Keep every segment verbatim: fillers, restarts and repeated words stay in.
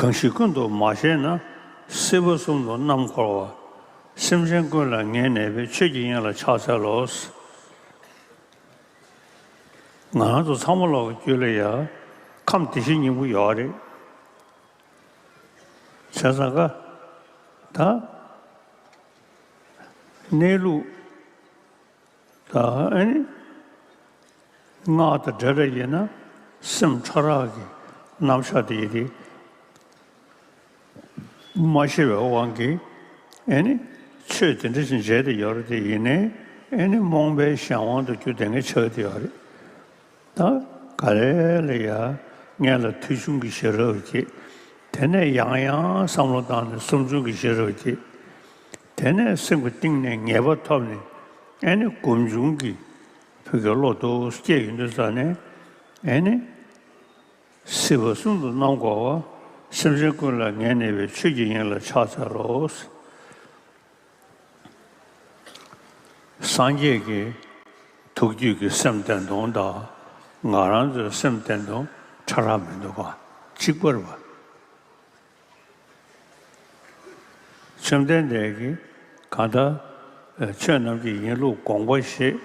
གང་ཞིག་ཀུན་ཏུ་མ་སྐྱེས་ན། སྲིད་པ་གསུམ་དུ་རྣམ་འཁོར་བ། སེམས་ཅན་ཀུན་ལ་ངེས་གནས་པའི། ཆོས་ཀྱི་དབྱིངས་ལ་ཕྱག་འཚལ་ལོ། ང་རང་ཚོ་ཚང་མ་ལོག་གི་རྒྱུད་ལ་ཡ་ཁམས་བདེ་གཤེགས་སྙིང་པོ་ཡོད་རེད། བྱས་ཙང་ཀ་ད་གནས་ལུགས་ད་ཨ་ནི་སྔགས་དང་འབྲེལ་བ་ཡིན་ན་སེམས་ཕྲ་རགས་ཀྱི་རྣམ་གཞག་དེ་ཡི་དེ། མ་ཤེས་པའི་དབང་གིས་ཨེ་ནི་ཆོས་དེ་འདྲ་ཞིག་མཇལ་དུ་ཡོད་རེད་དེ། ཡིན་ནའི་ཨེ་ནི་རྨོངས་པའི་གཞན་དབང་དུ་གྱུར་དེ་ངས་ཆགས་དུ་ཡོད་རེད། ད་ག་རེ་ལ་ཡ་སྔོན་ལ་མཐོ་ཆུང་གི་ཤེས་རབ་ཀྱིས། དེ་ནས་ཡང་ཡང་བསམ་བློ་བཏང་ནས་གསུམ་ཆུང་གི་ཤེས་རབ་ཀྱིས། དེ་ནས་སེམས་ཀྱི་གཏིང་ནས་ངེས་པ་ཐོབ་ནས་ཨེ་ནི་སྒོམ་བྱུང་གི་ཕ་གི་བློ་དུ་སྐྱེས་ཡོང་དུས་ཙ་ནས་ཨེ་ནི། སྲིད་པ་གསུམ་དུ་རྣམ་འཁོར་བ། སེམས་ཅན་ཀུན་ལ་ངེས་གནས་པའི། ཆོས་ཀྱི་དབྱིངས་ལ་ཕྱག་འཚལ་ལོ། སངས་རྒྱས་ཀྱི་ཐུགས་རྒྱུད་ཀྱི་སེམས་བདེན་སྟོང་དང་ང་རང་ཚོའི་སེམས་བདེན་སྟོང་ཕྲ་རགས་མི་འདུག་ག་གཅིག་པ་རེད་པ། བཅོམ་ལྡན་འདས་ཀྱིས་གང་ལྟར་ཆོས་རྣམས་ཀྱི་ཡིན་ལུགས་དགོངས་པ་བཞེས།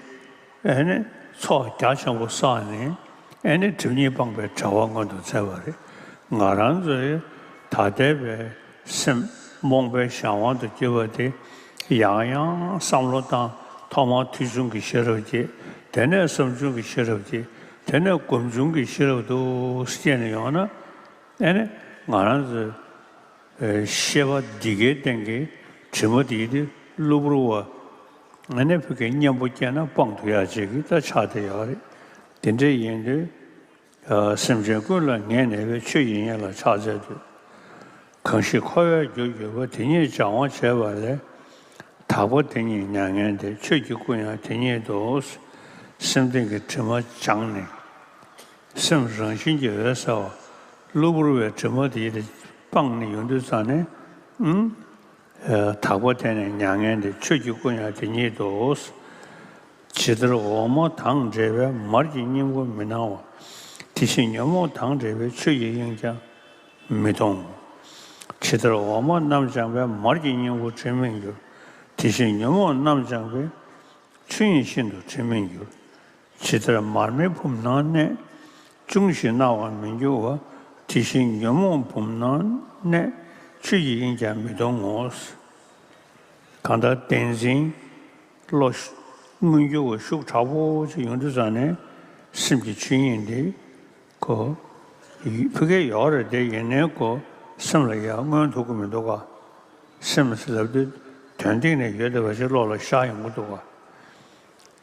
ཨེ་ནི་ཚོགས་རྒྱ་ཆེན་པོ་བསགས་ནས་ཨེ་ནི་སྒྲིབ་གཉིས་སྤངས་པའི་གྲལ་བ་མངོན་དུ་མཛད་པ་རེད། ང་རང་ཚོའི་ད་ལྟའི་བའི་སེམས་རྨོངས་པའི་གཞན་དབང་དུ་གྱུར་པ་དེ་ཡང་ཡང་བསམ་བློ་བཏང་། ཐོག་མར་མཐོ་ཆུང་གི་ཤེས་རབ་ཀྱིས། དེ་ནས་གསུམ་ཆུང་གི་ཤེས་རབ་ཀྱིས། དེ་ནས་སྒོམ་བྱུང་གི་ཤེས་རབ་ཏུ་སྐྱེས་ནས་ཡོང་ན། ཨེ་ནི་ང་རང་ཚོའི་ཤེས་པ་འདི་གའི་སྟེང་གི་དྲི་མ་དེ་དེ་གློ་བུར་བ་ཨེ་ནི་ཕ་གི་གཉེན་པོ་སྐྱེས་ན་སྤང་ཐུབ་ཡག་ཅིག་གི་ད་ཆགས་བསྡད་ཡོད་རེད། དེ་འདྲ་ཡིན་དུས་སེམས་ཅན་ཀུན་ལ་ངེས་གནས་པའི། ཆོས་ཀྱི་དབྱིངས་ལ་ཕྱག་འཚལ་ལོ། གང་ཞིག་འཁོར་བའི་རྒྱུར་གྱུར་པ། དེ་ཉིད་སྦྱང་བ་བྱས་པ་ལས། དག་པ་དེ་ཉིད་མྱ་ངན་འདས། ཆོས་ཀྱི་སྐུ་ཡང་དེ་ཉིད་དོ། སེམས་གཏིང་གི་དྲི་མ་སྦྱངས་ནས། སེམས་རང་བཞིན་གྱིས་འོད་གསལ་བ། གློ་བུར་བའི་དྲི་མ་དེ་ཡི་དེ་སྤངས་ནས་ཡོང་དུས་ཙ་ནས། ཨུམ། དག་པ་དེ་ནི་མྱ་ངན་འདས། ཆོས་ཀྱི་སྐུ་ཡང་དེ་ཉིད་དོ། ཇི་ལྟར་འོ་མ་དང་འདྲེས་པའི། མར་གྱི་སྙིང་པོ་མི་སྣང་བ། དེ་བཞིན་ཉོན་མོངས་དང་འདྲེས་པའི། ཆོས་ཀྱི་དབྱིངས་ཀྱང་མི་སྟོང་ངོ་། ཇི་ལྟར་འོ་མ་རྣམ་སྦྱངས་པའི། མར་གྱི་སྙིང་པོ་དྲི་མི་འགྱུར། དེ་བཞིན་ཉོན་མོངས་རྣམ་སྦྱངས་པའི། ཆོས་དབྱིངས་ཤིན་ཏུ་དྲི་མི་འགྱུར། ཇི་ལྟར་མར་མེ་བུམ་ནང་གནས། ཅུང་ཞིག་སྣང་བར་མི་འགྱུར་བ། དེ་བཞིན་ཉོན་མོངས་བུམ་ནང་གནས། ཆོས་ཀྱི་དབྱིངས་ཀྱང་མི་སྟོང་ངོ་། གང་ལྟར་བདེན་འཛིན་བློ་མངོན་གྱུར་བ་ཤུགས་དྲག་པོ་ཅིག་ཡོང་དུས་ཙ་ནས་སེམས་ཀྱི་ཆོས་དབྱིངས་འདི་ཁོ་ཕ་གི་ཡོད་རེད་དེ། ཡིན་ནའི་ཁོ་སེམས་ལ་ཡར་མངོན་ཐུབ་ཀྱི་མི་འདུག་ག་སེམས་ཟེར་ལབ་དུས་དོན་སྟེང་ནས་ཡོད་བསྡད་པ་ཞིག་བློ་ལ་ཤར་ཡོང་གི་འདུག་ག་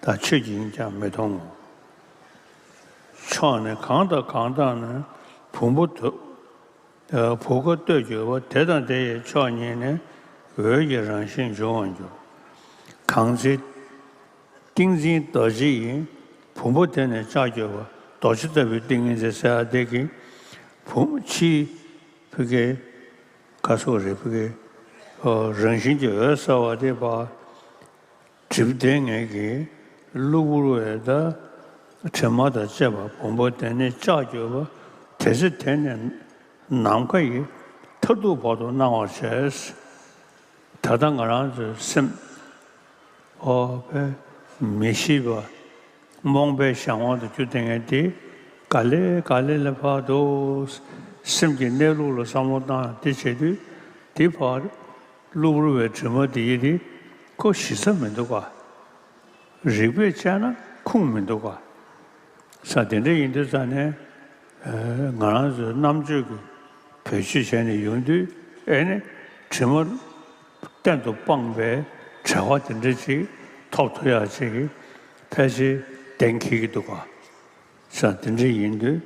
ད་ཆོས་ཀྱི་དབྱིངས་ཀྱང་མི་སྟོང་ངོ་། ཕྱོགས་ནི་གང་དང་གང་དག་ནི། བུམ་པ་དུ་བུ་ག་བཏོད་གྱུར་པ། དེ་དང་དེ་ཡི་ཕྱོགས་ཉིད་ནས། འོད་ཀྱི་རང་བཞིན་འབྱུང་བར་འགྱུར། གང་ཚེ་ཏིང་འཛིན་རྡོ་རྗེ་ཡིས། བུམ་པ་དེ་ནི་བཅག་གྱུར་པ། རྡོ་རྗེ་ལྟ་བུའི་ཏིང་ངེ་འཛིན་ཟེར་ཡ་དེ་གིས་བུམ་ཕྱིའི་ཕ་གི་ག་སོགས་རེད། ཕ་གི་རང་བཞིན་གྱི་འོད་གསལ་བ་དེ་བ། སྒྲིབ་བདེན་ངེས་ཀྱི་གློ་བུར་བའི་ད་དྲི་མ་དང་བཅས་པ་བུམ་པ་དེ་ནི་བཅག་གྱུར་པ། དེ་ཚེ་དེ་ནི་ནམ་མཁའ་ཡི་མཐར་ཐུག་བར་དུ་སྣང་བར་བྱས། ད་ལྟ་ང་རང་ཚོའི་སེམས་ཨོ་པའི་མི་ཤེས་པ་རྨོངས་པའི་གཞན་དབང་དུ་གྱུར་བསྡད་མཁན་དེ་ག་ལེ་ག་ལེ་ལ་བར་དུ་སེམས་ཀྱི་གནས་ལུགས་ལ་བསམ་བློ་བཏང་དེ་བྱེད་དུས་དེ་བར། གློ་བུར་བའི་དྲི་མ་དེ་ཡི་དེ་ཁོ་ཞི་ས་མི་འདུག་ག་རིགས་པས་དཔྱད་ན་ཁུངས་མི་འདུག་ག་ས་དེ་འདྲ་ཡིན་དུས་ཙ་ནས་ང་རང་ཚོའི་རྣམ་དཔྱོད་ཀྱི་བེད་སྤྱོད་བྱས་ནས་ཡོང་དུས་ཨེ་ནི་དྲི་མ་གཏན་དུ་སྤངས་པའི་བྱ་བ་དེ་འདྲ་ཅིག་ཐོབ་ཐུབ་ཡག་ཅིག་གི་ཕལ་ཆེར་གཏན་འཁེལ་གྱི་འདུག་ག་ས་དེ་འདྲ་ཡིན་དུས།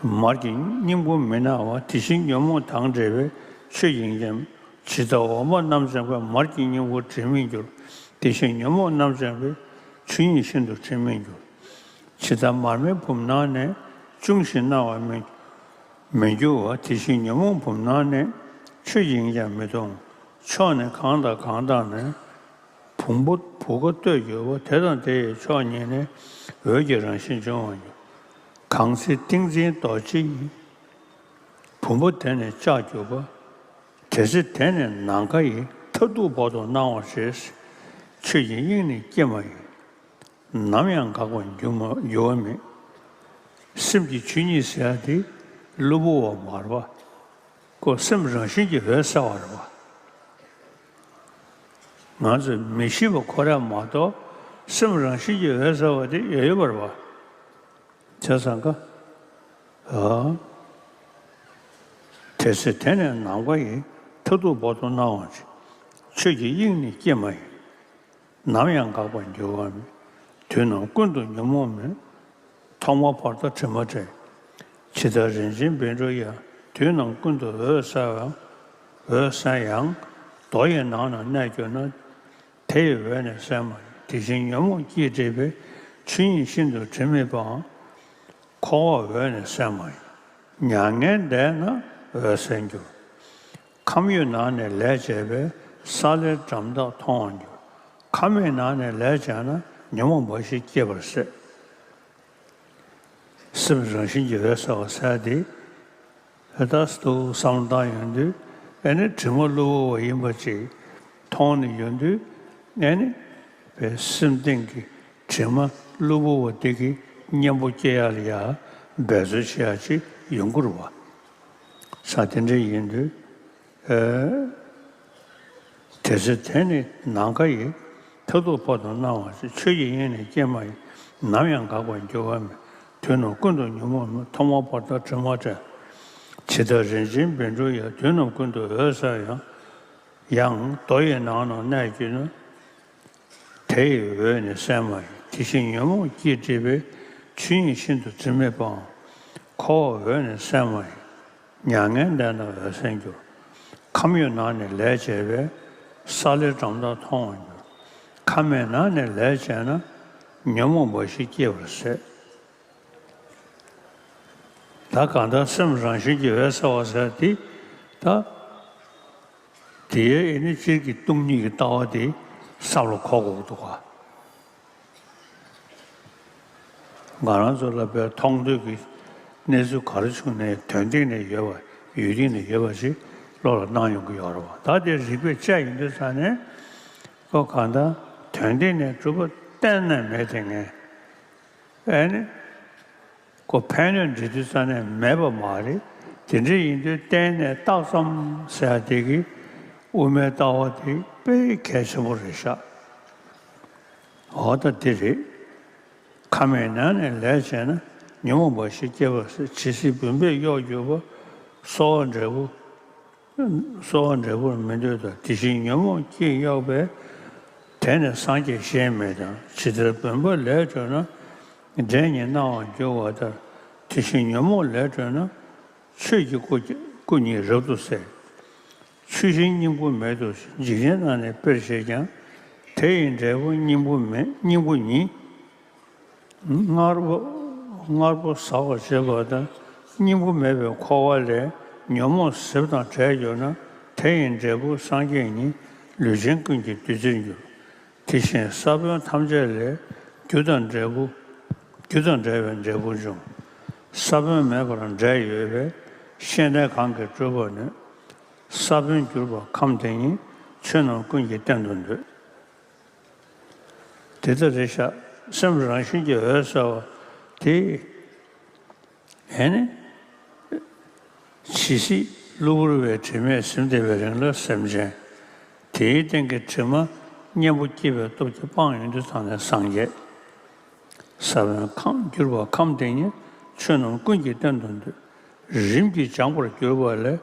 མར་གྱི་སྙིང་པོ་མི་སྣང་བ། དེ་བཞིན་ཉོན་མོངས་དང་འདྲེས་པའི། ཆོས་དབྱིངས་ཀྱང་། ཇི་ལྟར་འོ་མ་རྣམ་སྦྱངས་པའི། མར་གྱི་སྙིང་པོ་དྲི་མི་འགྱུར། དེ་བཞིན་ཉོན་མོངས་རྣམ་སྦྱངས་པའི། ཆོས་དབྱིངས་ཤིན་ཏུ་དྲི་མི་འགྱུར། ཇི་ལྟར་མར་མེ་བུམ་ནང་ནས། ཅུང་ཞིག་སྣང་བར་མི་མི་འགྱུར་བ། དེ་བཞིན་ཉོན་མོངས་བུམ་ནང་ནས། ཆོས་དབྱིངས་ཀྱང་མི་སྟོང་། ཕྱོགས་ནི་གང་དང་གང་དག་ནི། བུམ་པ་བུ་ག་བཏོད་གྱུར་པ། དེ་དང་དེ་ཡི་ཕྱོགས་ཉིད་ནས། འོད་ཀྱི་རང་བཞིན་འབྱུང་བར་འགྱུར། གང་ཚེ་ཏིང་འཛིན་རྡོ་རྗེ་ཡིས། བུམ་པ་དེ་ནི་ལྕགས་གྱུར་པ། དེ་ཚེ་དེ་ནི་ནམ་མཁའ་ཡི། མཐར་ཐུག་བར་དུ་སྣང་བར་བྱེད། ཆོས་ཀྱི་དབྱིངས་ནི་སྐྱེ་མ་ཡིན། ནམ་ཡང་འགག་པར་འགྱུར་མ་འགྱུར་བ་མེད། སེམས་ཀྱི་ཆོས་ཉིད་ཟེར་ཡ་དེ་གློ་བུར་བ་མ་རེད་པ། ཁོ་སེམས་རང་བཞིན་གྱིས་འོད་གསལ་བ་རེད་པ། ང་ཚོས་མི་ཤེས་པ་ཁོ་རང་མ་གཏོགས་སེམས་རང་བཞིན་གྱིས་འོད་གསལ་བ་དེ་ཡོད་ཡོད་པ་རེད་པ། བྱས་ཙང་ཀ་ཨ། དེ་ཚེ་དེ་ནི་ནམ་མཁའ་ཡི། མཐར་ཐུག་བར་དུ་སྣང་བར་བྱེད། ཆོས་ཀྱི་དབྱིངས་ནི་སྐྱེ་མ་ཡིན། ནམ་ཡང་འགག་པར་འགྱུར་བ་མེད། དུས་རྣམས་ཀུན་ཏུ་ཉོན་མོངས་མེད། ཐོག་མ་བར་དོ་དྲི་མ་བྲལ། ཇི་ལྟར་རིན་ཆེན་བཻ་ཌཱུརྱ། དུས་རྣམས་ཀུན་ཏུ་འོད་གསལ་བའང་། འོད་གསལ་ཡང་། རྡོ་ཡི་ནང་ན་གནས་གྱུར་ན། དེ་ཡི་འོད་ནི་གསལ་མ་ཡིན། དེ་བཞིན་ཉོན་མོངས་སྐྱེས་བྲིས་པའི། ཆོས་ཉིད་ཤིན་ཏུ་དྲི་མེད་པའང་། འཁོར་བ་འོད་ནི་གསལ་མ་ཡིན། མྱ་ངན་འདས་ན་འོད་གསལ་འགྱུར། ཁམས་ཡོད་ནང་ནས་ལས་བྱས་པས། ས་ལེར་འགྲམ་ལྟར་མཐོང་བར་འགྱུར། ཁམས་མེད་ནང་ནས་ལས་བྱས་ན། ཉོན་མོངས་འབའ་ཞིག་སྐྱེ་བར་ཟད། སེམས་རང་བཞིན་གྱིས་འོད་གསལ་བ་ཟེར་དེ། ད་ལྟ་སུ་བསམ་བློ་བཏང་ཡོང་དུས། ཨེ་ནི་དྲི་མ་གློ་བུར་བ་ཡིན་པ་ཅིག་མཐོང་ནས་ཡོང་དུས། ཨེ་ནི་པའི་སེམས་སྟེང་གི་དྲི་མ་གློ་བུར་བ་དེ་གི་གཉེན་པོ་སྐྱེ་ཡག་ལ་ཡ་འབད་རྩོལ་བྱེད་ཡག་ཅིག་ཡོང་གི་རེད་པ། ས་དེ་འདྲ་ཡིན་དུས། ཨེ། དེ་ཚེ་དེ་ནི་ནམ་མཁའ་ཡི། མཐར་ཐུག་བར་དུ་སྣང་བར་བྱེད། ཆོས་ཀྱི་དབྱིངས་ནི་སྐྱེ་མ་ཡིན། ནམ་ཡང་འགག་པར་འགྱུར་བ་མེད། དུས་རྣམས་ཀུན་ཏུ་ཉོན་མོངས་མེད། ཐོག་མ་བར་དོ་དྲི་མ་བྲལ། ཇི་ལྟར་རིན་ཆེན་བཻ་ཌཱུརྱ། དུས་རྣམས་ཀུན་ཏུ་འོད་གསལ་ཡང་། ཡང་། རྡོ་ཡི་ནང་ན་གནས་གྱུར་ན། དེ་ཡི་འོད་ནི་གསལ་མ་ཡིན། དེ་བཞིན་ཉོན་མོངས་སྐྱེས་བྲིས་པའི། ཆོས་ཉིད་ཤིན་ཏུ་དྲི་མེད་པའང་། འཁོར་བ་འོད་ནི་གསལ་མ་ཡིན། མྱ་ངན་འདས་ན་འོད་གསལ་འགྱུར། ཁམས་ཡོད་ནང་ནས་ལས་བྱས་པས། ས་ལེར་འགྲམ་ལྟར་མཐོང་བར་འགྱུར། ཁམས་མེད་ནང་ནས་ལས་བྱས་ན། ཉོན་མོངས་འབའ་ཞིག་སྐྱེ་བར་ཟད། ད་གང་ལྟར་སེམས་རང་བཞིན་གྱིས་འོད་གསལ་བ་ཟེར་དེ། ད་དེའི་ཨེ་ནི་སྤྱིར་གྱི་སྟོང་ཉིད་ཀྱི་ལྟ་བ་དེ་བསམ་བློ་འཁོར་དགོས་འདུག་ག་ང་རང་ཚོ་ལ་བའི་མཐོང་ཐོས་ཀྱི་གནས་ཚུལ་ག་རེ་བྱུང་ནའི་དོན་སྟེང་ནས་ཡོད་པ། ཡུལ་སྟེང་ནས་ཡོད་པ་ཞིག་བློ་ལ་སྣང་ཡོང་གི་ཡོད་རེད་བ། ད་དེ་རིགས་པས་དཔྱད་ཡོང་དུས་ཙང་ནས། ཁོ་གང་ལྟར་དོན་སྟེང་ནས་གྲུབ་པ་གཏན་ནས་མེད་དེ་ངས། ཨེ་ནི། ཁོ་ཕན་གནོད་འདྲི་དུས་ཙ་ནས་མེད་པ་མ་རེད། དེ་འདྲ་ཡིན་དུས་གཏན་ནས་རྟགས་ཙམ་ཟེར་ཡ་དེ་གི་དབུ་མའི་ལྟ་བ་དེ་དཔེ་གལ་ཆེན་པོ་རེད་ཤག་འོ་ད་དེ་རེད། ཁམས་མེད་ནང་ནས་ལས་བྱས་ན། ཉོན་མོངས་འབའ་ཞིག་སྐྱེ་བར་ཟད། ཇི་སྲིད་བུམ་པས་གཡོགས་གྱུར་པ། གསོ་བ་འབྲས་བུ། གསོ་བ་འབྲས་བུར་མི་འདོད་དོ། དེ་བཞིན་ཉོན་མོངས་སྐྱེས་གཡོགས་པས། དེ་ནི་སངས་རྒྱས་གཞན་མེད་དང་། ཇི་ལྟར་བུམ་པ་ལས་གྲོལ་ན། འབྲས་ཉིད་སྣང་བར་འགྱུར་བ་ལྟར། དེ་བཞིན་ཉོན་མོངས་ལས་གྲོལ་ན། ཆོས་ཀྱི་སྐུ་སྐུ་ཉིད་རབ་ཏུ་གསལ། ཆུ་ཤིང་སྙིང་པོ་མེད་དོ་ཞེས། འཇིག་རྟེན་ན་ནི་དཔེར་བྱས་ཀྱང་། དེ་ཡི་འབྲས་བུ་སྙིང་པོ་མེད། སྙིང་པོ་ཉིད། སྔར་པོ། སྔར་པོ་ཟག་པར་བྱེད་པ་དང་། སྙིང་པོ་མེད་པའི་འཁོར་བ་ལས། ཉོན་མོངས་ཟེར་བ་དང་བྲལ་གྱུར་ན། དེ་ཡི་འབྲས་བུ་སངས་རྒྱས་ཉིད། ལུས་ཅན་ཀུན་གྱི་བདུད་རྩིར་འགྱུར། དེ་བཞིན་ས་བོན་ཐམས་ཅད་ལས། རྒྱུ་དང་འབྲས་བུ། རྒྱུ་དང་འབྲེལ་བའི་འབྲས་བུ་འབྱུང་། ས་བོན་མེད་པར་འབྲས་ཡོད་པས། ཤེས་ལྡན་གང་གིས་བསྒྲུབ་པར་ནུས། ས་བོན་གྱུར་པ་ཁམས་དེ་ཉིད། ཆོས་རྣམས་ཀུན་གྱི་རྟེན་དུ་འདོད། དེ་ལྟར་རེད་ཤག་སེམས་རང་བཞིན་གྱིས་འོད་གསལ་བ་དེ། ཨེ་ནི། ཇི་སྲིད་གློ་བུར་བའི་དྲི་མས་ཟིན་བསྡད་པའི་རིང་ལ་སེམས་ཅན། དེའི་སྟེང་གི་དྲི་མ་གཉེན་པོ་སྐྱེས་པའི་སྟོབས་ཀྱིས་སྤངས་ཡོང་དུས་ཙང་ནས་སངས་རྒྱས། ས་བོན་ཁམས་གྱུར་པ་ཁམས་དེ་ཉིད། ཆོས་རྣམས་ཀུན་གྱི་རྟེན་དུ་འདོད། རིམ་གྱིས་སྦྱངས་པར་གྱུར་པ་ལས།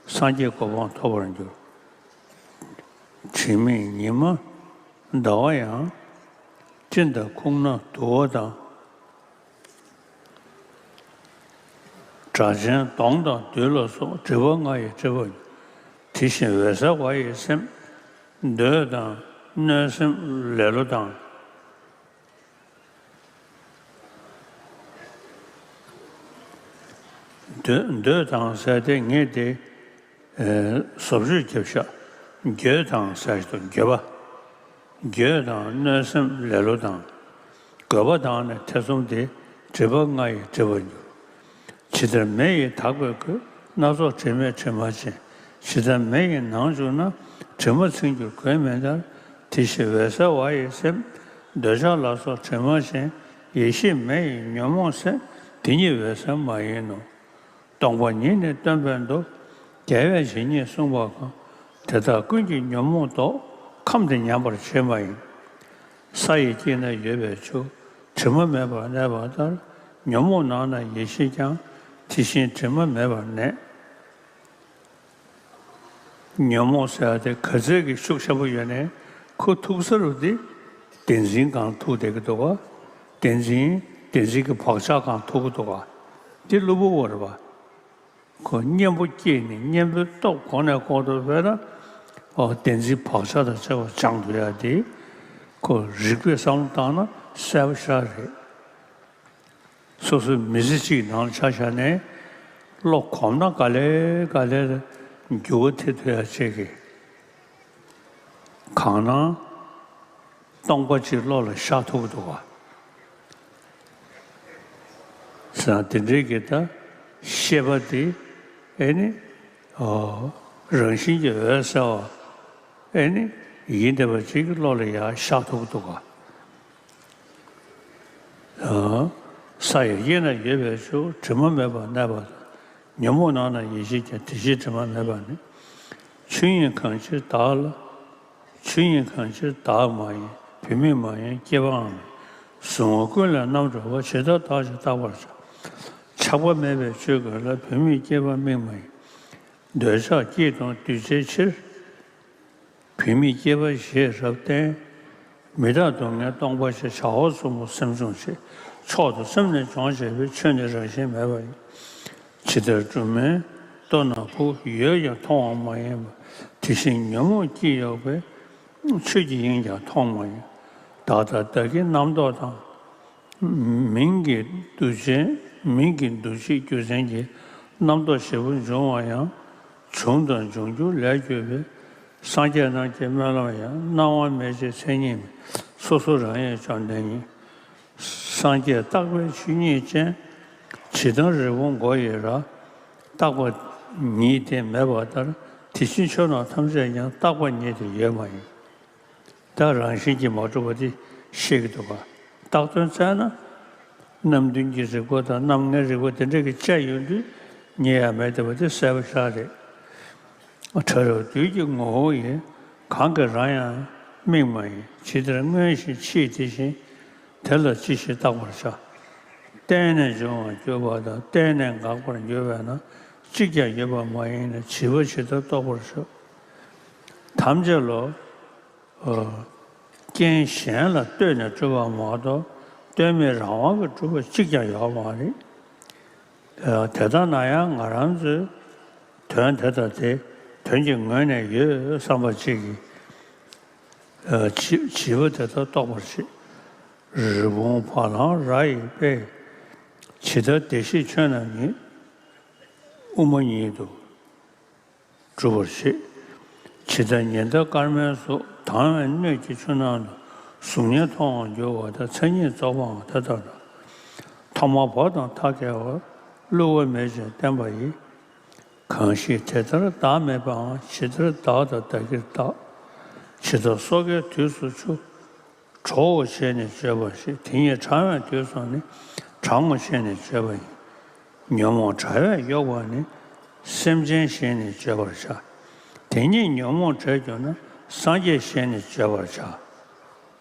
སངས་རྒྱས་གོ་འཕང་ཐོབ་པར་འགྱུར། དྲི་མེད་ཉི་མ་ཟླ་བ་ཡང་། སྤྲིན་དང་ཁུག་རྣ་དུ་བ་དང་། སྒྲ་གཅན་གདོང་དང་བདུད་ལ་སོགས། སྒྲིབ་པ་ལྔ་ཡིས་བསྒྲིབས་པར་འགྱུར། དེ་བཞིན་འོད་གསལ་བ་ཡི་སེམས། འདོད་དང་གནོད་སེམས་ལེ་ལོ་དང་། འདོད་འདོད་དང་ཟེར་དེ་ངས་དེ། ཨེ། བཟོ་བཅོས་བརྒྱབ་ཤག་འགྱོད་དང་ཟེར་ཞིག་འདུག་འགྱོད་པ། འགྱོད་དང་གནོད་སེམས་ལེ་ལོ་དང་། རྒོད་པ་དང་ནི་ཐེ་ཚོམ་སྟེ། སྒྲིབ་པ་ལྔ་ཡིས་བསྒྲིབས་པར་འགྱུར། ཇི་ལྟར་མེ་ཡིས་དག་པའི་ཁུར། སྣ་ཚོགས་དྲི་མེད་དྲི་མ་ཅན། ཇི་ལྟར་མེ་ཡི་ནང་བཅུག་ན། དྲི་མ་ཚིམ་གྱུར་གོས་མེད་ལྟར། དེ་བཞིན་འོད་གསལ་བ་ཡི་སེམས། འདོད་ཆགས་ལ་སོགས་དྲི་མ་ཅན། ཡེ་ཤེས་མེ་ཡི་ཉོན་མོངས་སེལ། དེ་ཉིད་འོད་གསལ་མ་ཡིན་ནོ། སྟོང་པ་ཉིད་ནི་སྟོན་པའི་མདོ། རྒྱལ་བས་ཇི་སྙེད་གསུངས་པ་གང་། དེ་དག་ཀུན་གྱི་ཉོན་མོངས་ཟློག། ཁམས་འདི་ཉམས་པར་བྱེད་མ་ཡིན། ས་ཡི་དཀྱིལ་ན་ཡོད་པའི་ཆུ། དྲི་མ་མེད་པར་གནས་པ་ལྟར། ཉོན་མོངས་ནང་ན་ཡེ་ཤེས་ཀྱང་། དེ་བཞིན་དྲི་མ་མེད་པར་གནས། ཉོན་མོངས་ཟེར་བ་དེ་ག་ཚད་ཀྱི་ཤུགས་ཆེན་པོ་ཡོད་ནའི་ཁོ་ཐུག་ས་རུ་དེ་བདེན་འཛིན་སྒང་ཐུག་བསྡད་ཀྱི་འདུག་ག། བདེན་འཛིན་བདེན་འཛིན་གྱི་བག་ཆགས་སྒང་ཐུག་གི་འདུག་ག། འདི་གློ་བུར་བ་རེད་པ། ཁོ་གཉེན་པོ་སྐྱེས་ནས་གཉེན་པོའི་སྟོབས་གོང་ནས་གོང་དུ་འཕེལ་ན། ཨོ་བདེན་འཛིན་བག་ཆགས་དང་བཅས་པ་སྦྱང་འགྲོ་ཡ་དེ། ཁོ་རིག་པས་བསམ་བློ་བཏང་ན་གསལ་པོ་ཤར་རེད། སོ་སོའི་མི་ཚེ་གཅིག་ནང་ཆ་བཞག་ནས་བློ་གོམས་ན་ག་ལེ་ག་ལེ་ལ་འགྱུར་བ་ཐེབས་ཐུབ་ཡ་བྱེད་ཀྱི། གང་སྣང་སྟོང་པ་གཅིག་བློ་ལ་ཤར་ཐུབ་ཀྱི་འདུག་ག། ཟེར་ན་དེ་འདྲའི་གི་ད་ཤེས་པ་དེ་ཨེ་ནི། ཨོ། རང་བཞིན་གྱིས་འོད་གསལ་བ་ཨེ་ནི་ཡིན་བསྡད་པ་ཅིག་གི་བློ་ལ་ཡར་ཤར་ཐུབ་ཀྱི་འདུག་ག། ཨོ། ས་ཡི་དཀྱིལ་ན་ཡོད་པའི་ཆུ། དྲི་མ་མེད་པར་གནས་པ་དང་། ཉོན་མོངས་ནང་ན་ཡེ་ཤེས་ཀྱང་། དེ་བཞིན་དྲི་མ་མེད་པར་གནས། ཆོས་ཉིད་གང་ཕྱིར་བདག་ལ། ཆོས་ཉིད་གང་ཕྱིར་བདག་མ་ཡིན། བུད་མེད་མ་ཡིན་སྐྱེས་པའང་མེད། གཟུང་བ་ཀུན་ལས་རྣམ་གྲོལ་བ། ཇི་ལྟར་བདག་ཅེས་བརྟག་པར་བྱ། ཆགས་པ་མེད་པའི་ཆོས་ཀུན་ལ། བུད་མེད་སྐྱེས་པ་མིག་མ་ཡིན། འདོད་ཆགས་སྐྱིད་དང་འདུ་བྱེད་ཕྱིར། བུད་མེད་སྐྱེས་པ་ཞེས་རབ་བསྟན། མི་རྟག་སྡུག་བསྔལ་སྟོང་པ་ཞེས། བྱ་བ་གསུམ་པོ་སེམས་སྦྱོང་བྱེད། མཆོག་ཏུ་སེམས་ནི་སྦྱོང་བྱེད་པའི། ཆོས་ནི་རང་བཞིན་མེད་པ་ཡིན། ཇི་ལྟར་སྦྲུམ་མའི་ལྟོ་ན་བུ། ཡོད་ཀྱང་མཐོང་བ་མ་ཡིན་པ། དེ་བཞིན་ཉོན་མོངས་སྐྱེས་ཡོད་པའི། ཆོས་ཀྱི་དབྱིངས་ཀྱང་མཐོང་མ་ཡིན། བདག་དང་བདག་གི་རྣམ་རྟོག་དང་། མིང་གི་འདུ་བྱེད། མིང་གི་འདུ་བྱེད་རྒྱུ་མཚན་གྱིས་རྣམ་རྟོག་བཞི་པོ་འབྱུང་བ་ཡང་། བྱུང་དང་འབྱུང་འགྱུར་ལས་གྱུར་པའི། སངས་རྒྱས་རྣམས་ཀྱི་སྨོན་ལམ་ཡང་། སྣང་བ་མེད་ཅིང་མཚན་ཉིད་མེད། སོ་སོ་རང་ཡིན་བཅོམ་ལྡན་གཉིས། སངས་རྒྱས་རྟག་པའི་ཆོས་ཉིད་ཅན། ཇི་ལྟར་རི་བོ་མགོ་ཡི་ར། རྟག་པ་ཉིད་དེ་མེད་པ་ལྟར། དེ་བཞིན་ཆོས་རྣམས་ཐམས་ཅད་ཀྱང་། རྟག་པ་ཉིད་དེ་ཡོད་མ་ཡིན། ད་རང་བཞིན་གྱིས་མ་གྲུབ་པ་དེ་ཤེས་ཀྱི་འདུག་ག། བཏགས་དོན་བཙལ་ན། རྣམ་བདུན་གྱི་རིག་པ་དང་རྣམ་ལྔའི་རིག་པ་དེ་འདྲ་གི་བཅས་ཡོང་དུས་རྙེད་ཡ་མེད་བསྡད་པ་དེ་གསལ་པོ་ཤར་རེད། ཕྲ་རབ་བདུད་ཀྱི་ངོ་བོ་ཡིས། གང་གིས་རང་ཡང་དམིགས་མ་ཡིན། ཇི་ལྟར་མངོན་ཞིང་ཕྱིས་དེ་བཞིན། དེ་ལ་ཅི་ཞིག་བརྟག་པར་བྱ། བརྟེན་ནས་འབྱུང་བར་གྱུར་པ་དང་། བརྟེན་ནས་འགག་པར་འགྱུར་བས་ན། གཅིག་ཀྱང་ཡོད་པ་མ་ཡིན་ནས། བྱིས་པ་ཇི་ལྟར་རྟོགས་པར་བྱ། ཐམས་ཅད་ལོ། ཨོ། རྐྱེན་གཞན་ལ་ལྟོས་ནས་གྲུབ་པ་མ་གཏོགས། ལྟོས་མེད་རང་དབང་གིས་གྲུབ་པ་གཅིག་ཀྱང་ཡོད་མ་རེད། ཨོ། དེ་ལྟ་ན་ཡང་ང་རང་ཚོས་དོན་དེ་དང་དེ་དོན་གྱི་ངོས་ནས་ཡོད་བསམ་པ་གཅིག་གིས། ཨོ། བྱིས་བྱིས་པ་དེ་ལྟར་རྟོགས་པར་བྱེད། རི་བོང་བ་ལང་ར་ཡི་དཔེ། ཇི་ལྟར་བདེ་གཤེགས་ཆོས་རྣམས་ཉིད། དབུ་མ་ཉིད་དུ། གྲུབ་པར་བྱེད། ཇི་ལྟར་ཉི་ཟླ་སྐར་མའི་གཟུགས། དྭངས་པའི་སྣོད་ཀྱི་ཆུ་ནང་དུ། གཟུགས་བརྙན་མཐོང་བར་འགྱུར་བ་དང་། མཚན་ཉིད་རྫོགས་པའང་དེ་ལྟར་སྣང་། ཐོག་མ་བབ་དང་མཐའ་བརྒལ་བ། བསླུ་བ་མེད་ཅིང་བརྟན་པ་ཡིས། གང་ཞིག་དེ་ལྟར་བདག་མེད་པའང་། ཇི་ལྟར་བདག་དང་བདག་གིར་བརྟག། ཇི་ལྟར་སོ་སྐྱེའི་དུས་སུ་ཆུ། གྲོ་བོ་བྱས་ནས་བརྗོད་པར་བྱེད། དེ་ཉིད་གྲང་བའི་དུས་སུ་ནི། གྲང་མོ་བྱས་ནས་བརྗོད་པ་ཡིན། ཉོན་མོངས་དྲ་བས་གཡོགས་པ་ནི། སེམས་ཅན་ཞེས་ནི་བརྗོད་པར་བྱ། དེ་ཉིད་ཉོན་མོངས་བྲལ་གྱུར་ན། སངས་རྒྱས་ཞེས་ནི་བརྗོད་པར་བྱ།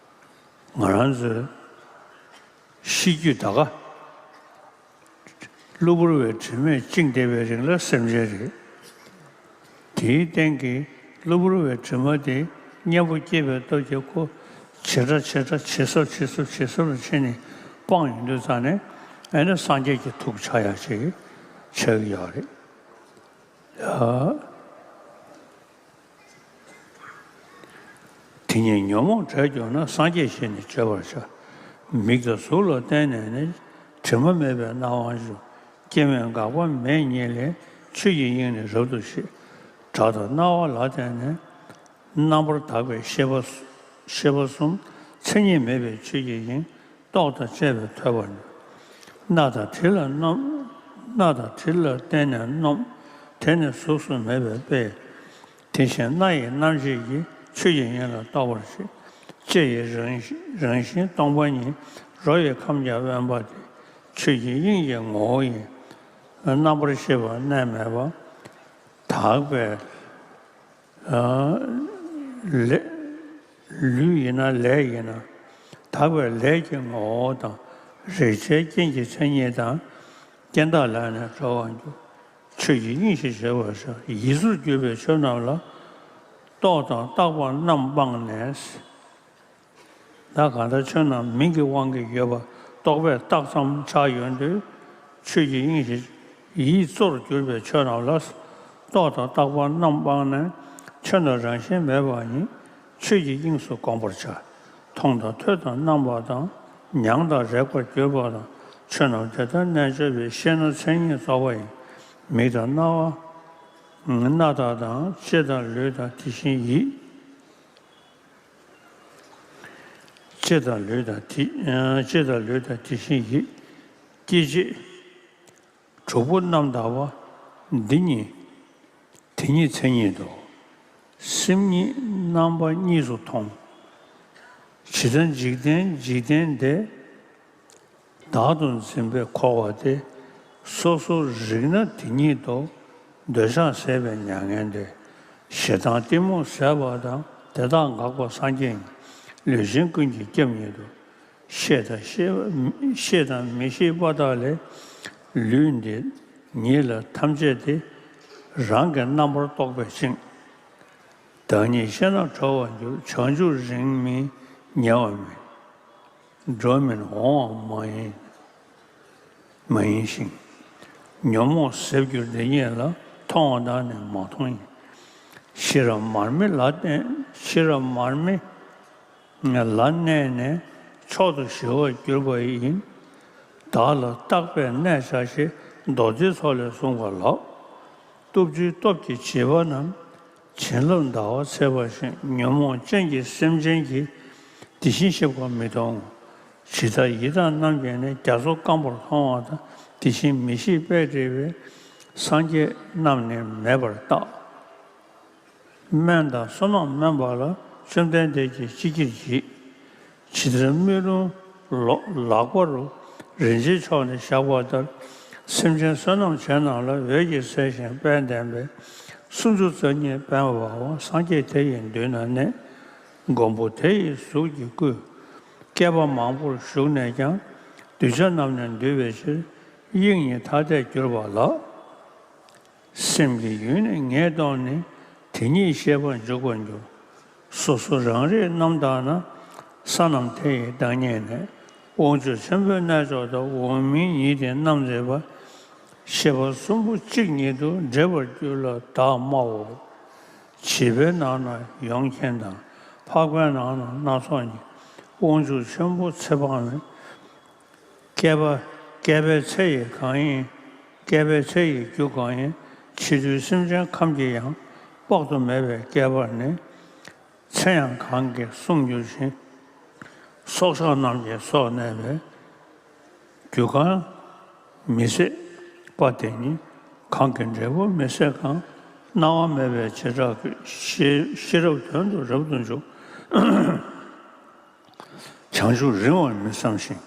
ང་རང་ཚོའི་ཤེས་རྒྱུད་ད་ག་གློ་བུར་བའི་དྲི་མས་བཅིངས་བསྡད་པའི་རིང་ལ་སེམས་ཅན་རེད། དེའི་སྟེང་གི་གློ་བུར་བའི་དྲི་མ་དེ་གཉེན་པོ་སྐྱེས་པའི་སྟོབས་ཀྱིས་ཁོ་ཇེ་ཕྲ་ཇེ་ཕྲ་ཇེ་ཟབ་ཇེ་ཟབ་ཇེ་ཟབ་ལ་ཕྱིན་ནས་སྤངས་ཡོང་དུས་ཙང་ནས། ཨ་ནི་སངས་རྒྱས་ཀྱི་ཐུགས་ཆགས་ཡག་ཅིག་ཆགས་ཀྱི་ཡོད་རེད། ཡ། དེ་ཉིད་ཉོན་མོངས་བྲལ་གྱུར་ན། སངས་རྒྱས་ཞེས་ནི་བརྗོད་པར་བྱ། མིག་དང་གཟུགས་ལ་བརྟེན་ནས་ནི། དྲི་མ་མེད་པའི་སྣང་བ་འབྱུང་། སྐྱེ་མེད་འགག་པ་མེད་ཉིད་ལས། ཆོས་ཀྱི་དབྱིངས་ནི་རབ་ཏུ་ཤེས། སྒྲ་དང་རྣ་བ་ལ་བརྟེན་ནས། རྣམ་པར་དག་པའི་ཤེས་པ། ཤེས་པ་གསུམ། མཚན་ཉིད་མེད་པའི་ཆོས་ཀྱི་དབྱིངས། རྟོག་དང་བཅས་པས་ཐོས་པར་འགྱུར། སྣ་དང་དྲི་ལ་རྣམ། སྣ་དང་དྲི་ལ་བརྟེན་ནས་རྣམ། དེ་ནི་གཟུགས་སུ་མེད་པའི་དཔེ། དེ་བཞིན་སྣ་ཡི་རྣམ་ཤེས་ཀྱིས། ཆོས་ཀྱི་དབྱིངས་ལ་རྟོགས་པར་བྱེད། ལྕེ་ཡི་རང་རང་བཞིན་སྟོང་པ་ཉིད། རོ་ཡི་ཁམས་ཀྱང་དབེན་པ་སྟེ། ཆོས་ཀྱི་དབྱིངས་ཀྱི་ངོ་བོ་ཡིན། རྣམ་པར་ཤེས་པ་གནས་མེད་པ། དག་པའི་ལས། ལུས་ཡིན་ན་ལས་ཡིན་ན། དག་པའི་ལས་ཀྱི་ངོ་བོ་དང་། རེག་བྱའི་རྐྱེན་གྱི་མཚན་ཉིད་དང་། རྐྱེན་དག་ལས་ནི་གྲོལ་བར་འགྱུར། ཆོས་ཀྱི་དབྱིངས་ཞེས་བྱ་བར་བྱ། ཡིད་གཟུགས་གྱུར་པའི་ཆོས་རྣམས་ལ། རྟོག་དང་བརྟག་པ་རྣམས་སྤངས་ནས། ད་གང་ལྟར་ཆོས་རྣམས་མིང་གི་དབང་གིས་ཡོད་པ་རྟོག་པས་བཏགས་ཙམ་ཆགས་ཡོང་དུས། ཆོས་ཀྱི་དབྱིངས་ཞེས་ཡིད་གཙོར་གྱུར་པའི་ཆོས་རྣམས་ལ། རྟོག་དང་བརྟག་པ་རྣམས་སྤངས་ནས། ཆོས་རྣམས་རང་བཞིན་མེད་པ་ཉིད། ཆོས་ཀྱི་དབྱིངས་སུ་བསྒོམ་པར་བྱ། མཐོང་དང་ཐོས་དང་རྣམ་པ་དང་། མྱང་དང་རེག་པར་གྱུར་པ་དང་། ཆོས་རྣམས་དེ་ལྟར་རྣལ་འབྱོར་པས། ཤེས་ན་མཚན་ཉིད་རྫོགས་པ་ཡི། མིག་དང་རྣ་བ། སྣ་དག་དང་། ལྕེ་དང་ལུས་དང་དེ་བཞིན་ཡིད། ལྕེ་དང་ལུས་དང་དེ། ལྕེ་དང་ལུས་དང་དེ་བཞིན་ཡིད། སྐྱེ་མཆེད་དྲུག་པོ་རྣམ་དག་པ། འདི་ཉིད་དེ་ཉིད་མཚན་ཉིད་དོ། སེམས་ཉིད་རྣམ་པ་གཉིས་སུ་མཐོང་། ཇི་ལྟར་འཇིག་རྟེན་འཇིག་རྟེན་འདས། བདག་ཏུ་འཛིན་པས་འཁོར་བ་སྟེ། སོ་སོར་རིག་ན་དེ་ཉིད་དོ། འདོད་ཆགས་ཟད་པའི་མྱ་ངན་འདས། ཞེ་སྡང་གཏི་མུག་ཟད་པ་དང་། དེ་དག་འགགས་པ་སངས་རྒྱས་ཉིད། ལུས་ཅན་ཀུན་གྱི་སྐྱབས་ཉིད་དོ། ཤེས་དང་ཤེས་པ། ཤེས་དང་མི་ཤེས་པ་དག་ལས། ལུས་འདི་ཉིད་ལ་ཐམས་ཅད་དེ། རང་གི་རྣམ་པར་རྟོག་པས་བཅིངས། བདག་ཉིད་ཤེས་ན་གྲོལ་བར་འགྱུར། བྱང་ཆུབ་རིང་མིན་ཉེ་བ་མིན། འགྲོ་མིན་འོང་བ་མ་ཡིན། མ་ཡིན་ཞིང་། ཉོན་མོངས་ཟད་འགྱུར་འདི་ཉིད་ལ། མཐོང་བ་དག་ནི་མ་མཐོང་ཡིན། ཤེས་རབ་མར་མེ་ལ་གནས། ཤེས་རབ་མར་མེ་ལ་གནས་ནས། མཆོག་ཏུ་ཞི་བར་གྱུར་པ་ཡིན། བདག་ལ་བརྟག་པས་གནས་བྱ་ཞེས། མདོ་སྡེའི་ཚོགས་ལས་གསུངས་པ་ལགས། སྟོབས་བཅུའི་སྟོབས་ཀྱིས་བྱིས་པ་རྣམས། བྱིན་རླབས་ཟླ་བ་ཚེས་པ་བཞིན། ཉོན་མོངས་ཅན་གྱི་སེམས་ཅན་གྱིས། དེ་བཞིན་གཤེགས་པ་མི་མཐོང་ངོ་། ཇི་ལྟར་ཡི་དྭགས་རྣམས་ཀྱིས་ནི། རྒྱ་མཚོ་སྐམ་པོར་མཐོང་བ་དང་། དེ་བཞིན་མི་ཤེས་པས་བསྒྲིབས་པའི། སངས་རྒྱས་རྣམས་ནི་མེད་པར་བརྟག། སྨན་དང་བསོད་ནམས་དམན་པ་ལ། བཅོམ་ལྡན་འདས་ཀྱིས་ཅི་བགྱིར་བགྱིད། ཇི་ལྟར་སྨན་རླུང་ལོ་ལག་པ་རུ། རིན་ཆེན་མཆོག་ནི་བཞག་པ་ལྟར། སེམས་ཅན་བསོད་ནམས་ཅན་རྣམས་ལ། འོད་ཀྱི་གསལ་ཞིང་དཔལ་ལྡན་པའི། སུམ་ཅུ་རྩ་གཉིས་པདྨ་འབར་བ། སངས་རྒྱས་དེ་ཡི་མདུན་ན་གནས། མགོན་པོ་དེ་ཡི་གཟུགས་ཀྱིས་བསྐུལ། བསྐལ་པ་མང་པོར་བཞུགས་ནས་ཀྱང་། གདུལ་བྱ་རྣམས་ནི་འདུལ་བའི་ཕྱིར། དབྱིངས་ཉིད་ཐ་དད་གྱུར་པ་ལགས། སེམས་ཀྱི་ཡུལ་ནི་ངེས་རྟོགས་ནས། དེ་ཉིད་ཤེས་པར་འཇུག་པར་འགྱུར། སོ་སོ་རང་རིག་རྣམ་དག་ན། ས་རྣམས་དེ་ཡི་བདག་ཉིད་ནས། དབང་ཕྱུག་ཆེན་པོའི་རྣལ་འབྱོར་དག། འོག་མིན་ཉིད་དེ་རྣམ་མཛེས་པ། ཤེས་པ་གསུམ་པོ་གཅིག་ཉིད་དུ། འདྲེས་པར་གྱུར་ལ་བདག་སྨྲའོ། བྱིས་པའི་ནང་ན་ཡོངས་མཁྱེན་དང་། འཕགས་པའི་ནང་ན་སྣ་ཚོགས་ཉིད། དབང་ཕྱུག་ཆེན་པོ་ཚེ་དཔག་མེད། བསྐལ་པ་བསྐལ་པའི་ཚེ་ཡི་གང་ཡིན། བསྐལ་པའི་ཚེ་ཡི་རྒྱུ་གང་ཡིན། ཕྱི་རོལ་སེམས་ཅན་ཁམས་ཀྱི་ཡང་། དཔག་ཏུ་མེད་པའི་བསྐལ་པར་ནི། ཚེ་ཡང་གང་གིས་བསྲུང་འགྱུར་ཞིང་། སྲོག་ཆགས་རྣམས་ཀྱི་སྲོག་གནས་པའི། རྒྱུ་གང་མི་ཟད་པ་དེ་ཉིད། གང་གི་འབྲས་བུ་མི་ཟད་གང་། སྣང་བ་མེད་པའི་བྱེ་བྲག་གི། ཤེས་ཤེས་རབ་དོན་དུ་རབ་ཏུ་འཇུག། བྱང་ཆུབ་རིང་བར་མི་བསམ་ཞིང་།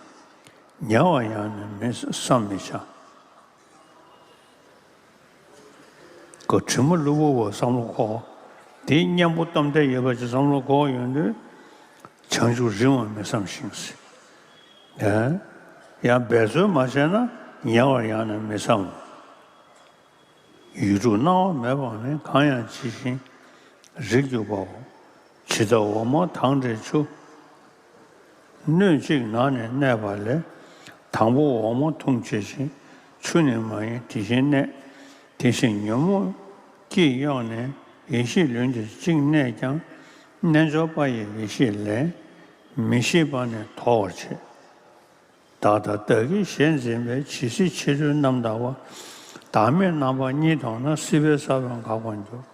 ཉེ་བར་ཡང་ནི་མི་བསམ་མི་བྱ། ཁོ་དྲི་མ་གློ་བུར་བ་བསམ་བློ་འཁོར། དེའི་གཉེན་པོ་གཏམ་དཔེ་ཡོད་པ་ཅིག་བསམ་བློ་འཁོར་ཡོང་དུས། བྱང་ཆུབ་རིང་བར་མི་བསམ་ཞིང་ཟེར། ཡང་ཡང་འབད་རྩོལ་མ་བྱས་ན། ཉེ་བར་ཡང་ནི་མི་བསམ། ཡུལ་དྲུག་སྣང་བ་མེད་པ་ནི། གང་ཡང་ཇི་བཞིན་རིག་གྱུར་པའོ། ཇི་ལྟར་འོ་མ་དང་འདྲའི་ཆུ། སྣོད་གཅིག་ནང་ནས་གནས་པ་ལས། དང་པོ་འོ་མ་འཐུང་བྱེད་ཅིང་། ཆུ་ནི་མ་ཡིན་དེ་བཞིན་གནས། དེ་བཞིན་ཉོན་མོངས་ཀྱིས་གཡོགས་ནས། ཡེ་ཤེས་ལུས་འདིར་གཅིག་གནས་ཀྱང་། རྣལ་འབྱོར་པ་ཡི་ཡེ་ཤེས་ལས། མི་ཤེས་པ་ནི་དོར་བར་བྱེད། བདག་དང་བདག་གིས་གཞན་འཛིན་པའི། ཇི་སྲིད་ཕྱི་རོལ་རྣམ་དག་པ། བདག་མེད་རྣམ་པ་གཉིས་མཐོང་ན། སྲིད་པའི་ས་བོན་འགག་པར་འགྱུར།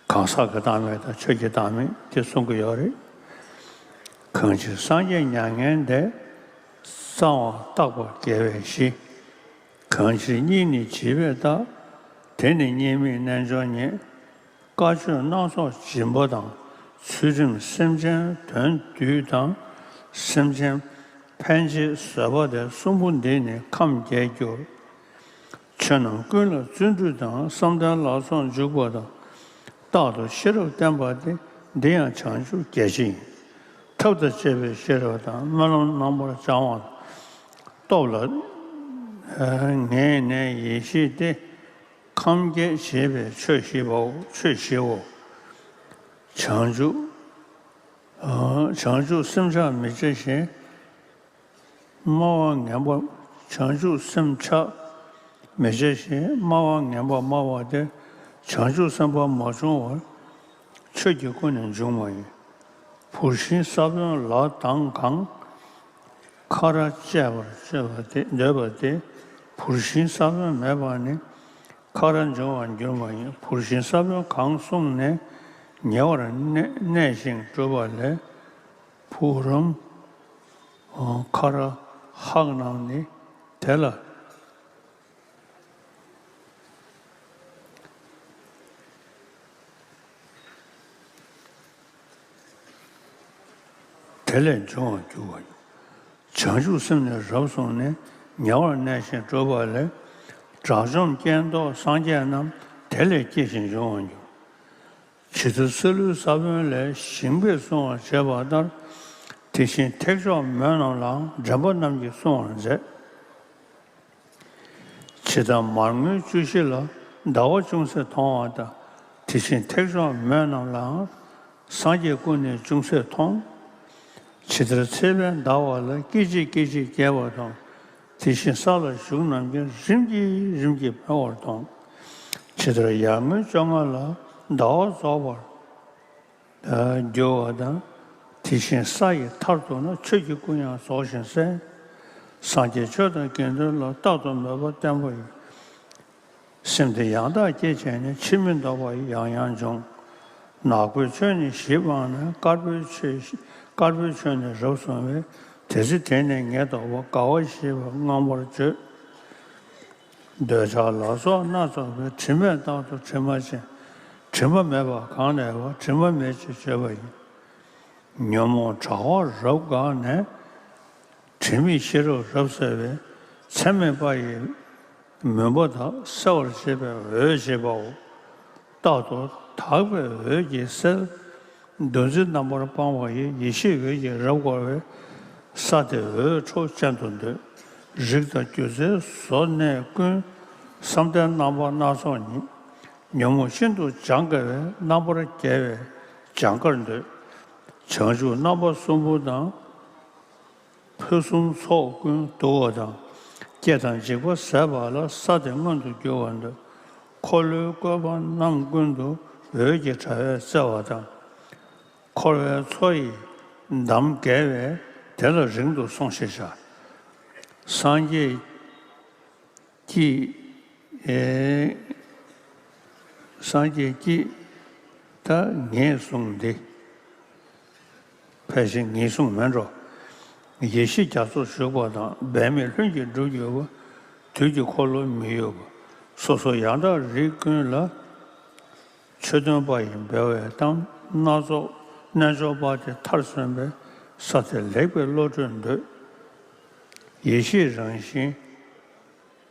གང་ཟག་གི་བདག་མེད་དང་ཆོས་ཀྱི་བདག་མེད་དེ་གསུང་གི་ཡོད་རེད། གང་ཕྱིར་སངས་རྒྱས་མྱ་ངན་འདས། གསང་བ་བརྟག་པ་དགེ་བའི་གཞི། གང་ཕྱིར་གཉིས་ནི་བྱིས་པས་བརྟག། དེ་ནི་སྙིགས་མའི་རྣལ་འབྱོར་ཉིད། དཀའ་སྤྱོད་སྣ་ཚོགས་སྦྱིན་པ་དང་། ཚུལ་ཁྲིམས་སེམས་ཅན་དོན་བསྡུས་དང་། སེམས་ཅན་ཕན་བྱེད་བཟོད་པ་སྟེ་གསུམ་པོ་འདིས་ནི་ཁམས་རྒྱས་འགྱུར། ཆོས་རྣམས་ཀུན་ལ་བརྩོན་འགྲུས་དང་། བསམ་གཏན་ལ་སོགས་འཇུག་པ་དང་། རྟག་ཏུ་ཤེས་རབ་བསྟེན་པ་སྟེ། འདི་ཡང་བྱང་ཆུབ་རྒྱལ་ཆེན་ཡིན། ཐབས་དང་བཅས་པའི་ཤེས་རབ་དང་། སྨོན་ལམ་རྣམ་པར་བྱང་བ་སྟོབས་ལ་ངེས་ནས་ཡེ་ཤེས་ཏེ། ཁམས་རྒྱས་བྱེད་པའི་ཆོས་བཞི་པའོ། ཆོས་བཞིའོ། བྱང་ཆུབ། བྱང་ཆུབ་སེམས་ཆགས་མི་བྱ་ཞིང་། སྨྲ་བ་ངན་པ། བྱང་ཆུབ་སེམས་ཆགས་མི་བྱ་ཞིང་། སྨྲ་བ་ངན་པ་སྨྲ་བ་སྟེ། བྱང་ཆུབ་སེམས་དཔའ་མ་བྱུང་བར། ཆོས་ཀྱི་སྐུ་ནི་འབྱུང་མ་ཡིན། བུར་ཤིང་ས་བོན་ལ་དྭངས་གང་། ཁ་ར་བཅད་པར་སྤྱོད་པ་སྟེ། འདོད་པ་སྟེ། བུར་ཤིང་ས་བོན་མེད་པ་ནི། ཁ་ར་འབྱུང་བར་འགྱུར་བ་ཡིན། བུར་ཤིང་ས་བོན་གང་གསུངས་ནས། ཉེ་བར་གནས་གནས་ཤིང་བསྒྲུབས་པ་ལས། བུ་རམ་ཁ་ར་ཧག་རྣམས་ནི་དེ་ལ། དེ་ལས་འབྱུང་བར་འགྱུར་བ་ཡིན། བྱང་ཆུབ་སེམས་ནི་རབ་བཟུང་ནས། ཉེ་བར་གནས་ཤིང་བསྒྲུབས་པ་ལས། དགྲ་བཅོམ་སྐྱེ་མདོག་སངས་རྒྱས་རྣམས། དེ་ལས་སྐྱེ་ཞིང་འབྱུང་བར་འགྱུར། ཇི་ལྟར་སྲེག་བླུགས་ས་བོན་ལས། ཞིང་པས་བསྲུང་བར་བྱེད་པ་ལྟར། དེ་བཞིན་ཐེག་མཆོག་མོས་རྣམས་ལའང་། འདྲེན་པ་རྣམས་ཀྱིས་བསྲུང་བར་མཛད། ཇི་ལྟར་མར་ངོའི་བཅུད་ཞིག་ལ། ཟླ་བ་ཅུང་ཟད་མཐོང་བ་ལྟར། དེ་བཞིན་ཐེག་མཆོག་མོས་རྣམས་ལའང་། སངས་རྒྱས་སྐུ་ནི་ཅུང་ཟད་མཐོང་། ཇི་ལྟར་ཚེས་པའི་ཟླ་བ་ལ། སྐད་ཅིག་སྐད་ཅིག་རྒྱས་པ་དང་། དེ་བཞིན་ས་ལ་བཞུགས་རྣམས་ཀྱང་། རིམ་གྱིས་རིམ་གྱིས་འཕེལ་བར་མཐོང་། ཇི་ལྟར་ཡར་ངོའི་བཅོ་ལྔ་ལ། ཟླ་བ་རྫོགས་པར་འགྱུར་བ་དང་། དེ་བཞིན་ས་ཡི་མཐར་ཐུག་ན། ཆོས་ཀྱི་སྐུ་ཡང་རྫོགས་ཤིང་གསལ། སངས་རྒྱས་ཆོས་དང་དགེ་འདུན་ལ། རྟག་ཏུ་མོས་པ་བརྟན་པོ་ཡིས། སེམས་དེ་ཡང་དག་བསྐྱེད་བྱས་ནས། ཕྱིར་མི་ལྡོག་པ་ཡང་ཡང་འབྱུང་། ནག་པོའི་ཆོས་ནི་བཞི་སྤངས་ནས། དཀར་པོའི་ཆོས་དཀར་པོའི་ཆོས་ནི་རབ་བཟུང་བས། དེ་ཚེ་དེ་ནས་ངེས་རྟོགས་པ། དགའ་བ་བཞི་པ་མངོན་པར་བརྗོད། འདོད་ཆགས་ལ་སོགས་སྣ་ཚོགས་པའི། དྲི་མས་རྟག་ཏུ་དྲི་མ་བྱས། དྲི་མ་མེད་པ་གང་ནས་པ། དྲི་མ་མེད་ཅེས་བརྗོད་པ་ཡིན། ཉོན་མོངས་དྲ་བ་རབ་འགགས་ནས། དྲི་མེད་ཤེས་རབ་རབ་གསལ་བས། མཚམས་མེད་པ་ཡི་མུན་པ་དག། སེལ་བར་བྱེད་པའི་འོད་བྱེད་པའོ། རྟག་ཏུ་དག་པའི་འོད་ཀྱིས་གསལ། འདུ་འཛི་རྣམ་པར་སྤངས་པ་ཡི། ཡེ་ཤེས་འོད་ཀྱིས་རབ་བསྐོར་བས། ས་དེ་འོད་འཕྲོ་ཅན་དུ་འདོད། རིགས་དང་སྒྱུ་རྩལ་བཟོ་གནས་ཀུན། བསམ་གཏན་རྣམ་པ་སྣ་ཚོགས་ཉིད། ཉོན་མོངས་ཤིན་ཏུ་སྦྱང་དཀའ་བས། རྣམ་པར་རྒྱལ་བའི་སྦྱང་དཀར་འདོད། བྱང་ཆུབ་རྣམ་པ་གསུམ་པོ་དང་། ཕུན་སུམ་ཚོགས་ཀུན་བསྡུ་བ་དང་། སྐྱེ་དང་འཇིག་པ་ཟད་པ་ལ། ས་དེ་མངོན་དུ་གྱུར་པར་འདོད། འཁོར་ལོའི་བཀོད་པ་རྣམས་ཀུན་ཏུ། འོད་ཀྱི་དྲ་བས་གསལ་བ་དང་། འཁོར་བའི་མཚོ་ཡི་འདམ་བརྒལ་བས། དེ་ལ་རིང་དུ་སོང་ཞེས་བྱ། སངས་རྒྱས་ཀྱིས། ཨེ། སངས་རྒྱས་ཀྱིས་ད་ངེས་གསུངས་འདི། ཕལ་ཆེར་ངེས་གསུངས་མེད་འགྲོ། ཡེ་ཤེས་རྒྱ་མཚོར་ཞུགས་པ་དང་། འབད་མེད་ལྷུན་གྱིས་འགྲུབ་འགྱུར་བ། དུས་ཀྱི་འཁོར་ལོ་མི་ཡོད་པ། སོ་སོ་ཡང་དག་རིགས་ཀུན་ལ། ཆོས་སྟོན་པ་ཡི་འབད་བས་གཏམས། སྣ་ཚོགས་རྣལ་འབྱོར་པ་དེ་མཐར་སོན་པས། ས་དེ་ལེགས་པའི་བློ་གྲོས་འདོད། ཡེ་ཤེས་རང་བཞིན་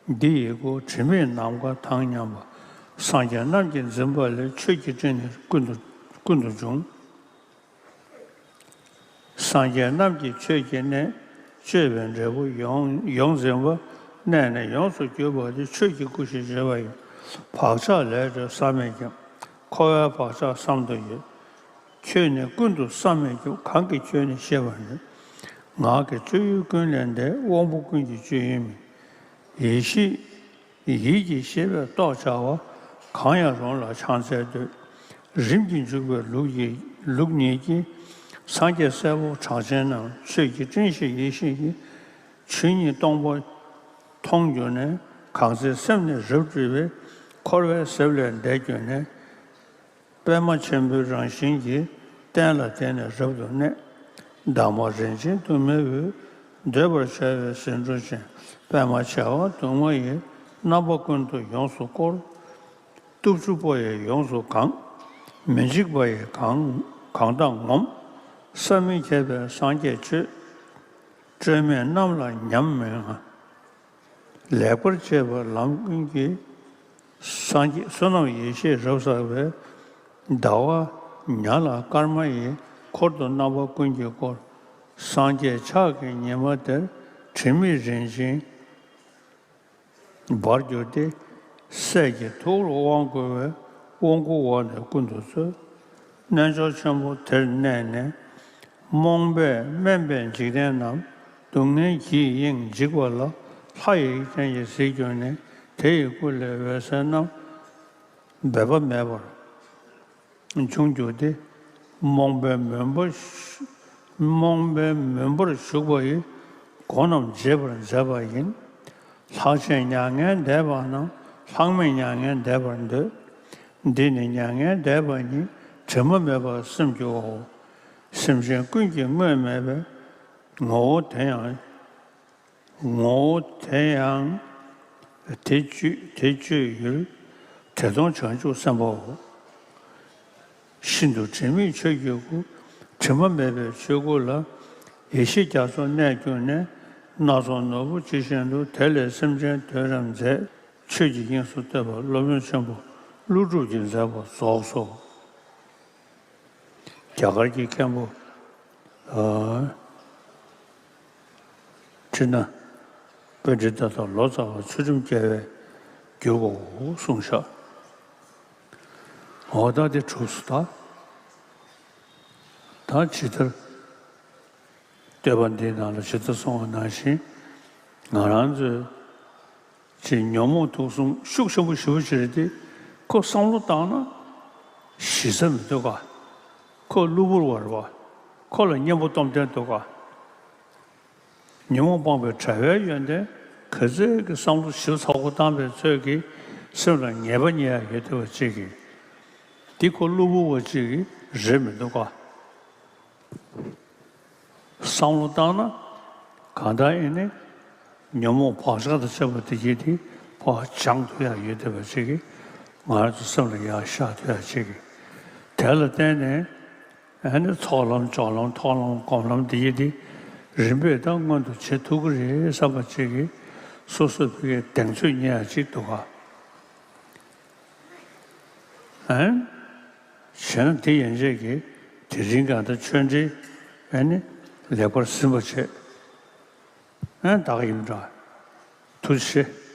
འདི་ཡི་སྐུ། དྲི་མེད་ནམ་མཁའ་དང་མཉམ་པ། སངས་རྒྱས་རྣམས་ཀྱིས་འཛིན་པ་ལས། ཆོས་ཀྱི་སྤྲིན་ནི་ཀུན་ཏུ་ཀུན་ཏུ་འབྱུང་། སངས་རྒྱས་རྣམས་ཀྱི་ཆོས་ཀྱི་གནས། སྤྱོད་པའི་འབྲས་བུ་ཡོངས་ཡོངས་འཛིན་པ། གནས་ནི་ཡོངས་སུ་གྱུར་པ་དེ། ཆོས་ཀྱི་སྐུ་ཞེས་བརྗོད་པ་ཡིན། བག་ཆགས་ལས་གྲོལ་བསམ་མེད་ཀྱང་། འཁོར་བའི་བག་ཆགས་བསམ་དུ་ཡོད། ཁྱོད་ནི་ཀུན་ཏུ་བསམ་མི་ཁྱབ། གང་གིས་ཁྱོད་ནི་ཤེས་པར་ནུས། ངག་གི་སྤྱོད་ཡུལ་ཀུན་ལས་འདས། དབང་པོ་ཀུན་གྱི་སྤྱོད་ཡུལ་མིན། ཡེ་ཤེས་ཡིད་ཀྱི་ཤེས་པས་རྟོགས་བྱ་བ། གང་ཡང་རུང་ལ་ཕྱག་འཚལ་འདོད། རིམ་གྱིས་འཇུག་པའི་ལུགས་ཀྱི་ལུགས་ཉིད་ཀྱིས། སངས་རྒྱས་སྲས་པོ་གྲགས་ཆེན་རྣམས། ཆོས་ཀྱི་སྤྲིན་ཞེས་ཡེ་ཤེས་ཀྱི། ཆོས་ཉིད་སྟོང་པ་མཐོང་གྱུར་ནས། གང་ཚེ་སེམས་ནི་རབ་སྤྲུལ་པས། འཁོར་བའི་ཟེབ་ལས་འདས་གྱུར་ནས། པདྨ་ཆེན་པོའི་རང་བཞིན་གྱིས། བསྟན་ལ་དེང་ནས་རབ་ཏུ་གནས། འདབ་མ་རིན་ཆེན་དུ་མའི་འོད། འདོད་པར་བྱ་བའི་ཟེའུ་འབྲུ་ཅན། པདྨ་བྱེ་བ་དུ་མ་ཡིས། རྣམ་པ་ཀུན་ཏུ་ཡོངས་སུ་བསྐོར། ཕྱུག་ཕྱུག་པོ་ཡིས་ཡོངས་སུ་གང་། མི་འཇིགས་པ་ཡིས་གང་གང་དག་ངོམས། བསམ་མི་ཁྱབ་པའི་སངས་རྒྱས་ཆོས། སྤྲོས་མེད་རྣམས་ལ་ཉམས་མི་དགའ། ལེགས་པར་བཅས་པ་ལམ་ཀུན་གྱི། སངས་རྒྱས་བསོད་ནམས་ཡེ་ཤེས་རབ་བསགས་པའི། ཟླ་བ་ཉ་ལ་སྐར་མ་ཡི། འཁོར་དུ་རྣམ་པ་ཀུན་གྱིས་བསྐོར། སངས་རྒྱས་ཕྱག་གི་ཉི་མ་དེར། དྲི་མེད་རིན་ཆེན་འབར་གྱུར་ཏེ། སྲས་ཀྱི་ཐུགས་ལ་དབང་བསྐུར་བས། དབང་བསྐུར་འོག་ནས་ཀུན་ཏུ་སྩོལ། རྣལ་འབྱོར་ཆེན་པོ་དེར་གནས་ནས། རྨོངས་པས་དམན་པའི་འཇིག་རྟེན་རྣམས། སྡུག་བསྔལ་གྱིས་གཡེངས་འཇིགས་པ་ལ། ལྷ་ཡི་སྤྱན་གྱིས་གཟིགས་གྱུར་ནས། དེ་ཡི་སྐུ་ལས་འོད་ཟེར་རྣམས། འབད་པ་མེད་པར་བྱུང་གྱུར་ཏེ། རྨོངས་པའི་མུན་པ་ཞུ། རྨོངས་པའི་མུན་པར་ཞུགས་པ་ཡི། སྒོ་རྣམས་འབྱེད་པར་མཛད་པ་ཡིན། ལྷག་བཅས་མྱ་ངན་འདས་པ་རྣམས། ལྷག་མེད་མྱ་ངན་འདས་པར་འདོད། འདི་ནི་མྱ་ངན་འདས་པ་ཉིད། དྲི་མ་མེད་པར་སེམས་རྒྱུའོ། སེམས་ཅན་ཀུན་གྱི་དངོས་མེད་པའི། ངོ་བོ་དེ་ཡང་། ངོ་བོ་དེ་ཡང་། དེ་སྤྱོད་དེ་སྤྱོད་ཡུལ། དེ་མཐོང་བྱང་ཆུབ་སེམས་དཔའོ། ཤིན་ཏུ་དྲི་མེད་ཆོས་ཀྱི་སྐུ། དྲི་མ་མེད་པའི་ཆོས་སྐུ་ལ། ཡེ་ཤེས་རྒྱ་མཚོར་གནས་གྱུར་ནས། སྣ་ཚོགས་ནོར་བུ་ཇི་བཞིན་དུ། དེ་ལས་སེམས་ཅན་དོན་རབ་མཛད། ཆོས་ཀྱི་དབྱིངས་སུ་བསྟོད་པ་སློབ་དཔོན་ཆེན་པོ་ཀླུ་སྒྲུབ་ཀྱིས་མཛད་པ་རྫོགས་སོ། རྒྱ་གར་གྱི་མཁན་པོ། ཨ། ཁྲི་ན་པཎྜི་ཏ་དང་ལོ་ཙཱ་བ་ཚུལ་ཁྲིམས་རྒྱལ་བས་བསྒྱུར་བའོ་གསུངས་ཤག་འོ་ད་དེ་གྲུབ་སོང་། ད་ད་ཇི་ལྟར་བསྟོད་པ་འདིའི་ནང་ལ་ཇི་ལྟར་གསུངས་པ་ནང་བཞིན། ང་རང་ཚོའི་ཅིག་ཉོན་མོངས་དུག་གསུམ་ཤུགས་ཆེན་པོ་ཞེ་པོ་ཅིག་རེད་དེ། ཁོ་བསམ་བློ་བཏང་ན་ཞི་ས་མི་འདུག་ག་ཁོ་གློ་བུར་བ་རེད་བ། ཁོ་ལ་གཉེན་པོ་སྟོབས་ལྡན་འདུག་ག་ཉོན་མོངས་སྤངས་པའི་བྲལ་བའི་ཡོན་ཏན་ག་ཚོད་ཀྱི་བསམ་བློ་ཞིབ་ཚགས་པོ་བཏང་པའི་ཚོད་ཀྱིས་སེམས་ལ་ངེས་པ་རྙེད་ཡ་ཡོད་བསྡད་པ་ཅིག་གིས། འདི་ཁོ་གློ་བུར་བ་ཅིག་གིས་རེད་མི་འདུག་ག་བསམ་བློ་བཏང་ན་གང་ལྟར་ཨེ་ནི་ཉོན་མོངས་བག་ཆགས་དང་བཅས་པ་དེ་གྱིས་དེ་ཕར་སྦྱང་ཐུབ་ཡ་ཡོད་བསྡད་པ་ཅིག་གིས་ང་རང་ཚོ་སེམས་ལ་ཡར་ཤར་ཐུབ་ཡ་ཅིག་གིས། དེ་ལ་བརྟེན་ནས་ཨ་ནི་ཚོགས་ལམ་སྦྱོར་ལམ་མཐོང་ལམ་སྒོམ་ལམ་འདི་ཡི་འདི་རིམ་པས་ད་མངོན་དུ་བྱེད་ཐུབ་ཀྱི་རེད་བསམ་པ་ཅིག་གིས་སོ་སོ་ཕ་གིའི་གདེང་ཚོད་རྙེད་ཡ་ཅིག་འདུག་ག་ཨན། བྱས་ན་དེ་ཡན་ཆད་ཀྱིས་དེ་རིང་གང་ལྟར་ཆོས་འབྲེལ་ཨ་ནི་ལེགས་པར་ཟིན་པ་བྱས། ཨན་ད་ག་ཡིན་འདྲ། ཐུགས་རྗེ་ཆེ།